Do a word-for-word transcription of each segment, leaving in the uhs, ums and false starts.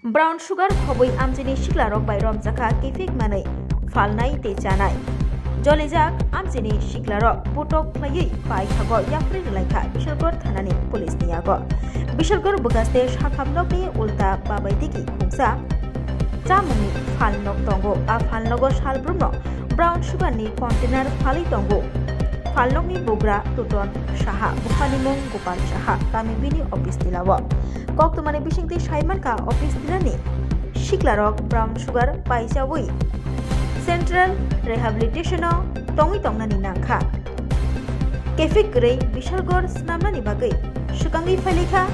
Brown sugar khobwi amchini siklarok bai romjakha kefik manwi phalnai tei chanai. Jolijak amchini siklarok butok khlaiwi paithago yapri rwlaikha Bishalgarh thanani police ni yago. Bishalgarh bwkhaste sakham nokni ulta babaidigi khungsa chamungni phalnok tongo. A phalnogo salbrumno brown sugar ni container phalwi tongo. Phalnokni bugra Tuton Saha, buphani mung Gopal Saha, kami bini office tilao. Koktwmani bisingtwi saimankha office tilani siklarok brown sugar paichawi Central Rehabilitation o tongwi tongnani nangkha. Kefik kwrwi Bishalgarh swnamnani bagwi swkangwi phailikha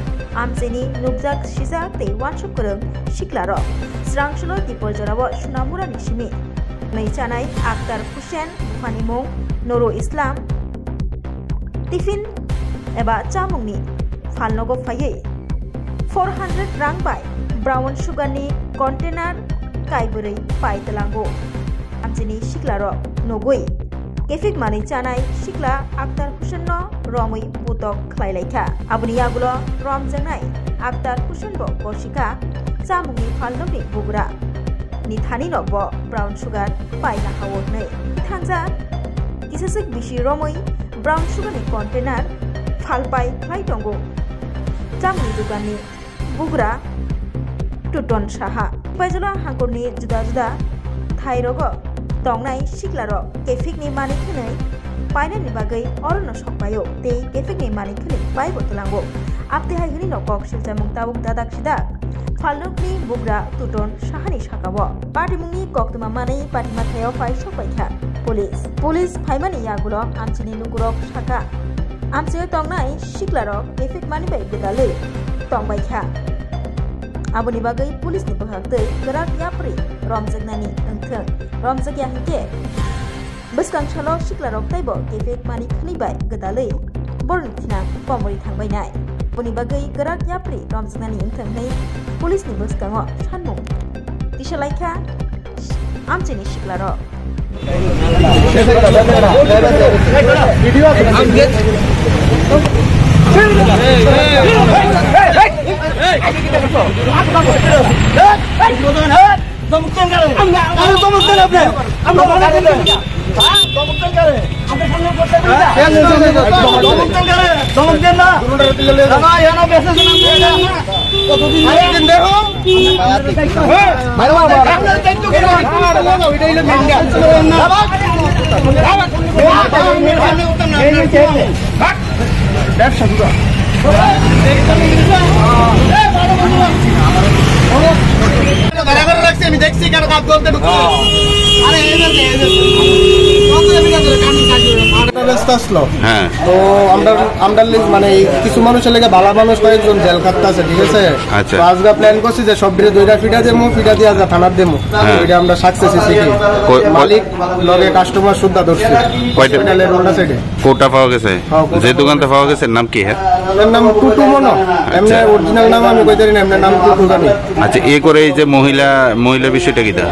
amchini nukjak sijak tei uansuk kwrwng siklarok. Srangsulo tipor jorao swnamurani simi. Nwi chanai Akhtar Hussain, buphani mung Nurul Islam, tiffin eba chamungni phalnogo phaiwi four hundred rang bai brown sugar ni container kaibrwi pai tlango. Amchini siklarok nugwi kefik manwi chanai sikla Akhtar Hussain no romwi butok khlailaikha. Aboni yagulo romjaknai Akhtar Hussain bo gosikha chamungni phalnokni bugra ni thani no bo brown sugar paina hao hwnwi thangjak. Kisaswk bisi romwi brown sugar ni container phalpai khlai tongo chamungni dukan ni bugra Tuton Saha. Paijala hangkorni juda juda thairogo tongnai siklarok kefikni manwi khwnwi painani bagwi orono sokpaio tei kefikni manwi khwnwi paibo tlango. Amtwi hai hwnwi no kok siljamung tabuk dadak sidak phalnokni bugra Tuton Sahani sakao. Patimungni koktwma manwi patima thaio phai sokpaikha police. Police phaimani yagulo amchini lukurok saka, amchaio tongnai siklarok kefik manwi bai gwdalwi tongbaikha. Aboni bagwi police ni bwkhaktwi kwrak yapri romjaknani wngthwng. Romjakya hinkhe bwskang salo siklarok teibo kefik manwi khwnwi bai gwdalwi borokni thinang komorwi thangbainai. Aboni bagwi kwrak yapri romjaknani wngthwng hwnwi police ni bwskango sanmung tisalaikha amchini siklarok. আমি দেখছি কেন কাজ করতে ঢুকতে। আরে এই যে, এই যে, কত এমনি আছে, কাজ করতে। ব্যস্ত আসলো। হ্যাঁ। তো আমরা, আমরা লি-, মানে এই কিছু মানুষের লেগে ভালা মানুষ কয়েকজন জেল খাটতে আছে, ঠিক আছে? আচ্ছা। তো আজকে প্ল্যান করছি যে সব বিরে দুইটা ফিটা দেবো, ফিটা দিয়ে আজকে থানার দেবো। হ্যাঁ। এটা আমরা সাকসেস হয়েছি কি? কই-, কই- মালিক লগে কাস্টমার সুদ্ধা ধরছে। কয়টা? হসপিটালের উল্টা সাইডে। কোটা পাওয়া গেছে? হ্যাঁ, কোটা যে পাওয়া দোকানটা গেছে। পাওয়া গেছে, নাম কি হ্যাঁ? এর নাম টুটু মনো। এমনি আচ্ছা। অরিজিনাল নাম আমি কইতে পারি না, এমনি নাম টুটু জানি। আচ্ছা, এ করে এই যে মহিলা, মহিলা বিষয়টা কিতা?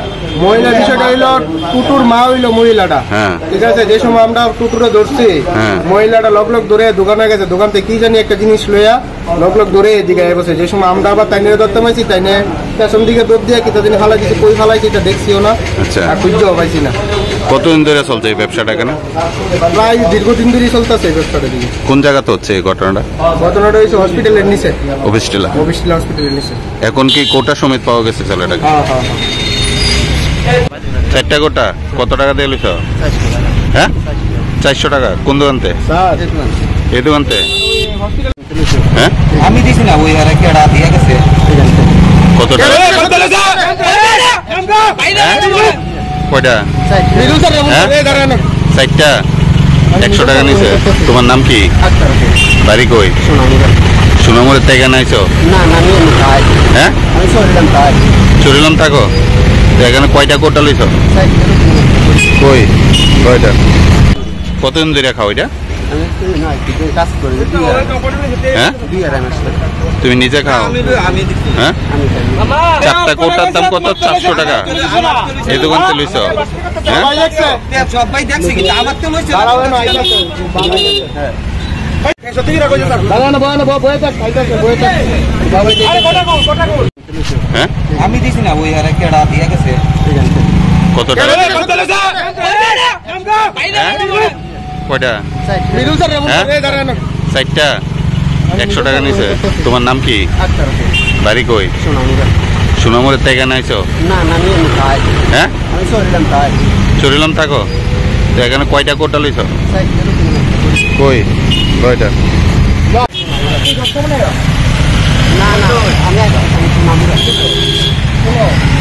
মহিলা বিষয়টা হইলো টুটুর মা হইলো মহিলাটা। হ্যাঁ। ঠিক আছে, যে সময় আমরা টুটুরে ধরছি, হ্যাঁ। মহিলাটা লগ লগ ধরে দোকানে গেছে, দোকান থেকে কি জানি একটা জিনিস লইয়া লগ লগ ধরে এদিকে আই বসে। যে সময় আমরা আবার তাইনে ধরতে পাইছি, তাইনে পেছন দিকে দৌড় দিয়ে কিতা জানি ফালাই দিছে, কই ফালাই দিছে, এটা দেখছিও না। আচ্ছা। আর খুঁজতেও পাইছি না। কতদিন ধরে চলছে এই ব্যবসাটা এখানে? প্রায় দীর্ঘদিন ধরেই চলতেছে এই ব্যবসাটা দিকে। কোন জায়গাতে হচ্ছে এই ঘটনাটা? ঘটনাটা হয়েছে হসপিটালের নিচে। অফিস টিলা? অফিস টিলা হসপিটালের নিচে। এখন কি কোটা সমেত পাওয়া গেছে ছেলেটাকে? হ্যাঁ, হ্যাঁ, হ্যাঁ। চারটা কোটা কত টাকা দিয়ে লিছ? চারশো টাকা। হ্যাঁ? চারশো। চারশো টাকা। কোন দোকানতে? স্যার। এই দোকানতে? হ্যাঁ? আমি দিছি না, ওই আর একটা দিয়ে গেছে। কত টাকা? হ্যাঁ? কয়টা? হ্যাঁ? চারটা? একশো টাকা নিছে। তোমার নাম কি? আক্তার হোসেন। বাড়ি কই? সোনামুড়া। সোনামুড়ার থেকে আনাইছো? না, না, আমি এমনি খাই। হ্যাঁ? আমি শরীরম খাই। শরীরম থাকো? তো এখানে কয়টা কোটা লইছো? চারটা। কই? কয়টা? কতদিন ধরে খাও এটা? আমি তো না, কিছু কাজ করি, দুই আড়াই, হ্যাঁ? দুই আড়াই মাস ধরে। তুমি নিজে খাও? আমি, আমি দিচ্ছি। হ্যাঁ? আমি খাই। চারটা কোটার দাম কত? চারশো টাকা। এই দোকান থেকে লইছো? হ্যাঁ? সবাই দেখছে কিন্তু আমার তো লইছে না। দাঁড়াও, না, আইসা তো। হ্যাঁ। দাঁড়াও না, বয় না, বয়, বয়ে থাক, খাইতে আছে, বয়ে থাক। বাবা, এই যে আরে, গোটা গোল, গোটা গোল। হ্যাঁ? আমি দিছি না, ওই আর একটা রাত ইয়া গেছে। ঠিক আছে। কত টাকা? হ্যাঁ? কয়টা? হ্যাঁ? চারটা? একশো টাকা নিছে। তোমার নাম কি? আক্তার হোসেন। বাড়ি কই? সোনামুড়া। সোনামুড়া থেকে আনাইছো? না, না, আমি, আমি খাই। হ্যাঁ? আমি শরীরাম খাই। শরীরাম থাকো? তো এখানে কয়টা কোটা লইছো? চারটা। কই? কয়টা? না, না, আমি এক-, আমি সোনামুড়া।